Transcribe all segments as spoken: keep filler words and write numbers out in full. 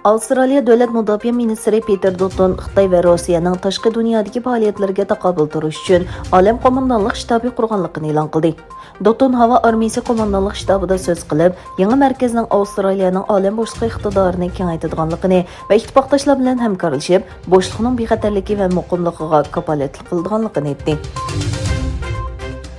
ئاۋسترالىيە دۆلەت مۇداپىئە مىنىستىرى پېتېر دوتون خىتاي ۋە روسىيەنىڭ تاشقى دۇنيادىكى پائالىيەتلىرىگە تاقابىل تۇرۇش ئۈچۈن ئالەم قوماندانلىق شتابى قۇرغانلىقىنى ئېلان قىلدى. دوتون ھاۋا ئارمىيىسى قوماندانلىق شتابىدا سۆز قىلىپ، يېڭى مەركەزنىڭ ئاۋسترالىيەنىڭ ئالەم بوشلۇقى ئىقتىدارىنى كېڭەيتىدىغانلىقىنى ۋە ئىتتىپاقداشلار بىلەن ھەمكارلىشىپ، بوشلۇقنىڭ بىخەتەرلىكى ۋە مۇقىملىقىغا كاپالەتلىك قىلىدىغانلىقىنى ئېيتتى.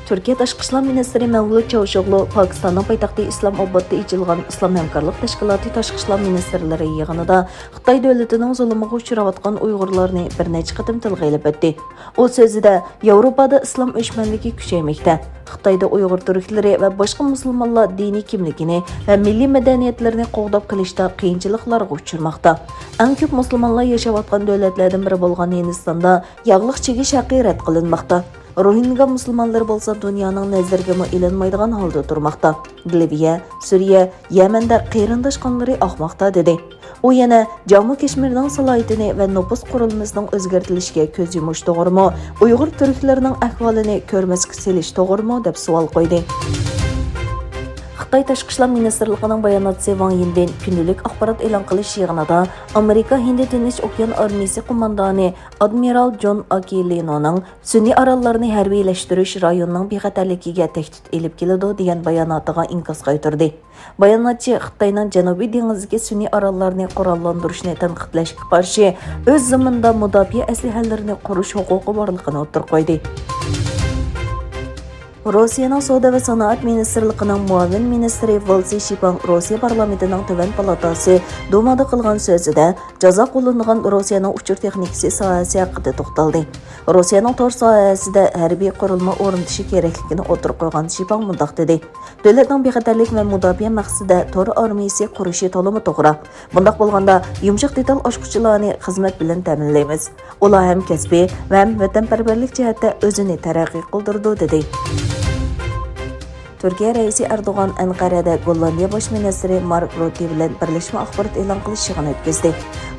تۈركىيە تاشقى ئىشلار مىنىستىرى مەۋلۇت چاۋۇشئوغلۇ پاكىستاننىڭ پايتەختى ئىسلام ئابادتا ئېچىلغان ئىسلام ھەمكارلىق تەشكىلاتى تاشقى ئىشلار مىنىستىرلىرى يىغىنىدا خىتاي دۆلىتىنىڭ زۇلۇمىغا ئۇچراۋاتقان ئۇيغۇرلارنى بىر نەچچە قېتىم تىلغا ئېلىپ ئۆتتى. ئۇ سۆزىدە، ياۋروپادا ئىسلام ئۆچمەنلىكى كۈچەيمەكتە. خىتايدا ئۇيغۇر تۈركلىرى ۋە باشقا مۇسۇلمانلار دىنىي كىملىكىنى ۋە مىللىي مەدەنىيەتلىرىنى قوغداپ قېلىشتا قىيىنچىلىقلارغا ئۇچرىماقتا. ئەڭ كۆپ مۇسۇلمانلار ياشاۋاتقان دۆلەتلەردىن بىرى بولغان ھىندىستاندا ياغلىق چىگىش ھەققى رەت قىلىنماقتا. روھىنگا مۇسۇلمانلىرى بولسا دۇنيانىڭ نەزىرىگىمۇ ئېلىنمايدىغان ھالدا تۇرماقتا. لىۋىيە، سۈرىيە، يەمەندە قېرىنداش قانلىرى ئاقماقتا، دېدى. ئۇ يەنە جامۇ كەشمىرنىڭ سالاھىيىتىنى ۋە نوپۇس قۇرۇلمىسىنىڭ ئۆزگەرتىلىشىگە كۆز يۇمۇش توغرىمۇ، ئۇيغۇر تۈركلىرىنىڭ ئەھۋالىنى كۆرمەسكە سېلىش توغرىمۇ دەپ سوئال قويدى. خىتاي تاشقى ئىشلار مىنىستىرلىقىنىڭ باياناتچىسى ۋاڭ يىندىن كۈندىلىك ئاخبارات ئېلان قىلىش يىغىنىدا ئامېرىكا ھىندى تىنچ ئوكيان ئارمىيىسى قوماندانى ئادمىرال جون ئاكىلىنونىڭ سۈنئىي ئاراللارنى ھەربىيلەشتۈرۈش رايوننىڭ بىخەتەرلىكىگە تەھدىت ئېلىپ كېلىدۇ دېگەن باياناتىغا ئىنكاس قايتۇردى. باياناتچى خىتاينىڭ جەنۇبىي دېڭىزدىكى سۈنئىي ئاراللارنى قوراللاندۇرۇشنى تەنقىدلەشكە قارشى، ئۆز زېمىنىدا مۇداپىئە ئەسلىھەلىرىنى قۇرۇش ھوقۇقى بارلىقىنى ئوتتۇرىغا قويدى. روسىيەنىڭ سودا ۋە سانائەت مىنىستىرلىقىنىڭ مۇئاۋىن مىنىستىرى ۋالسى شىپاڭ روسىيە پارلامېنتىنىڭ تۆۋەن پالاتاسى دۇمادا قىلغان سۆزىدە، جازا قوللىنىدىغان روسىيەنىڭ ئۇچۇر تېخنىكىسى ساھەسى ھەققىدە توختالدى. روسىيەنىڭ تور ساھەسىدە ھەربىي قۇرۇلما ئورنىتىشى كېرەكلىكىنى ئوتتۇرىغا قويغان شىپاڭ مۇنداق دېدى: دۆلەتنىڭ بىخەتەرلىك ۋە مۇداپىئە مەقسىتىدە تور ئارمىيىسى قۇرۇشى تولىمۇ توغرا. بۇنداق بولغاندا، يۇمشاق دېتال ئاچقۇچىلارنى خىزمەت بىلەن تەمىنلەيمىز. ئۇلار ھەم كەسپىي ۋە ھەم ۋەتەنپەرۋەرلىك جەھەتتە ئۆزىنى تەرەققىي قىلدۇرىدۇ، دېدى. تۈركىيە رەئىسى ئەردوغان ئەنقەرەدە گوللاندىيە باش مىنىستىرى مارك روتتې بىلەن بىرلەشمە ئاخبارات ئېلان قىلىش يىغىنى ئۆتكۈزدى.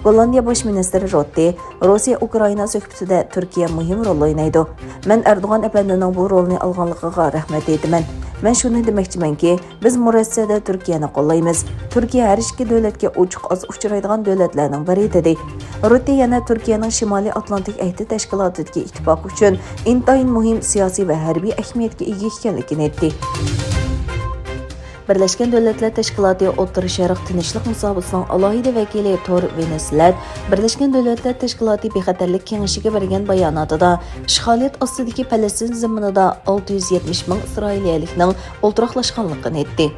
گوللاندىيە باش مىنىستىرى روتتې، روسىيە ئۇكرائىنا سۆھبىتىدە تۈركىيە مۇھىم رول ئوينايدۇ. مەن ئەردوغان ئەپەندىنىڭ بۇ رولنى ئالغانلىقىغا رەھمەت ئېيتىمەن. مەن شۇنى دېمەكچىمەنكى، بىز مۇرەسسەدە تۈركىيەنى قوللايمىز. تۈركىيە ھەر ئىككى دۆلەتكە ئوچۇق ئاز ئۇچرايدىغان دۆلەتلەرنىڭ بىرى، دېدى. روتتې يەنە تۈركىيەنىڭ شىمالىي ئاتلانتىك ئەھدى تەشكىلاتىدىكى ئىتتىپاق ئۈچۈن ئىنتايىن مۇھىم سىياسىي ۋە ھەربىي ئەھمىيەتكە ئىگە ئىكەنلىكىنى ئېيتتى. بىرلەشكەن دۆلەتلەر تەشكىلاتى ئوتتۇرا شەرق تىنچلىق مۇساپىسىنىڭ ئالاھىدە ۋەكىلى تور ۋېنسلەت بىرلەشكەن دۆلەتلەر تەشكىلاتى بىخەتەرلىك كېڭىشىگە بەرگەن باياناتىدا، ئىشغالىيەت ئاستىدىكى پەلەستىن زېمىنىدا ئالتە يۈز يەتمىش مىڭ ئىسرائىلىيەلىكنىڭ ئولتۇراقلاشقانلىقىنى ئېيتتى.